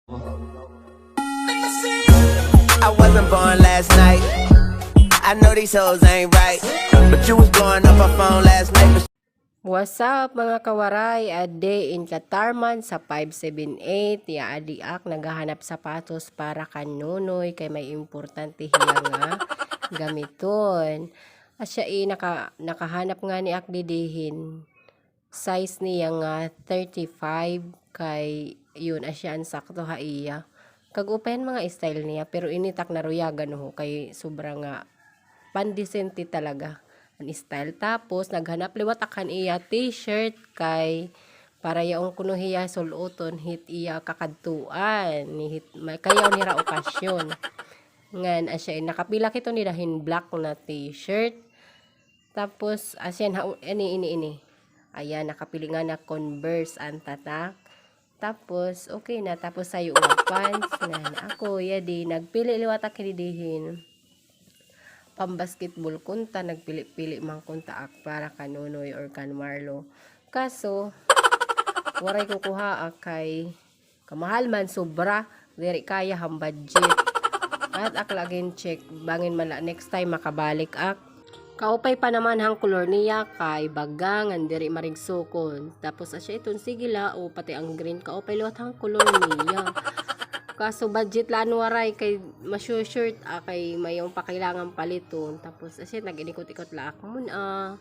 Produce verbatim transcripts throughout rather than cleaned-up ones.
I wasn't born last night. I know these hoes ain't right, but you was blowing up her phone last night. What's up, mga kawaray? Adi in Qatar man sa five seven eight, ya adi ak naghahanap sapatos para kan Nonoy kay may importante hiya nga gamiton. Asya, eh, naka-, nakahanap ngani ak didi hin size niya nga thirty-five kay yun, asya an sakto ha iya. Kag upay an mga style niya, pero ini it ak naruyagan, oho, kay sobra nga pandesente talaga an style. Tapos, naghanap liwat ak han iya t-shirt kay para yaon kuno hiya sul-oton hit iya kakadtuan, ni hit, may, kay yaon hira okasyon. Ngan, asya, nakapili ak hiton dida hin black na t-shirt. Tapos, asya, ha, ini, ini, ini. Ayan, nakapili ngani ak Converse an tatak. Tapos, okay na. Tapos, sayo nga pants. Ngan ako, yadi, nagpili liwat ak didi hin pambasketball kunta, nagpili-pili man kunta ak para kan Nonoy or kan Marlo. Kaso, waray ko kuhaa kay kamahal man, sobra. Diri kaya han budget. At ak la gin-check, bangin man la next time makabalik ak. Kaupay pa naman han kolor niya kay baga ngan diri marigsukon. Tapos asya iton, sige la, o pati an green, kaupay liwat han kolor niya. Kaso budget la an waray kay ma-short, ah, kay may-on pa kailangan paliton. Tapos asya, nag-inikot-ikot la ak muna.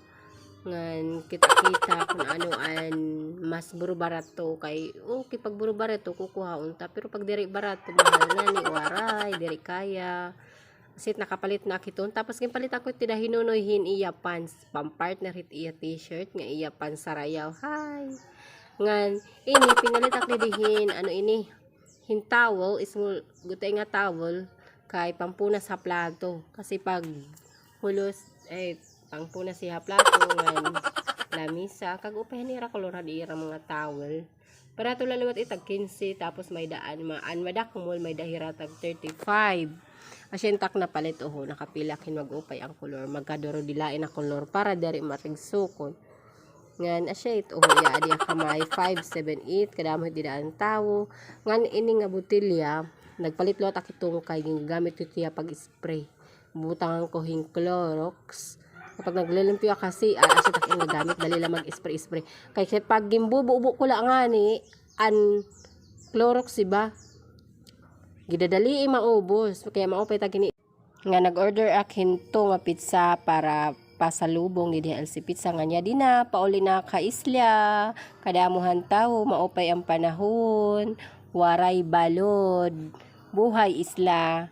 Ngan kita-kita kon ano an mas buro-barato kay, okay, pag buro-barato, kukuhaon ta. Pero pag diri barato, mahal ngani, waray, diri kaya. Asya it nakapalit na ak hiton. Tapos ginpalit ako it dida hi Nonoy hin iya pants, pampartner hit iya t-shirt, nga iya pants sarayaw. Hay! Ngan, ini, pinalit ak didi hin, ano ini, hin towel, small, gutay nga towel, kay pampunas ha plato. Kasi pag hulos, eh, pampunas hiya ha plato, ngan lamisa. Kag upay han ira kolor ha ira mga towel. Barato la liwat, eh, tag kinse, tapos may-ada an ma-, an madakmol, may-ada hira tag thirty-five. Asya it ak napalit, oho, nakapili ak hin mag-upay an kolor. Magkaduro-dilain na kolor para diri marigsukon. Ngan, asya it, oho, ya, adi ak ha may five seven eight, kadamo hit dida an tawo. Ngan, ini nga botilya, nagpalit liwat ak hiton kay ginagamit ko hiya pag-spray. Bubutangan ko hin Clorox. Kapag naglilimpyo ak ha C R, asya it ak ginagamit, dali la mag-spray-spray. Kay, kay pag ginbububo ko la ngani, an Clorox, di ba? Gidadalii maubos, kaya maupay ta gini. Nga nag-order ak hinto nga pizza para pasalubong didi ha L C Pizza, ngan yadi na, pauli na ak ha isla. Kadamo han tawo, maupay an panahon, waray balod. Buhay isla.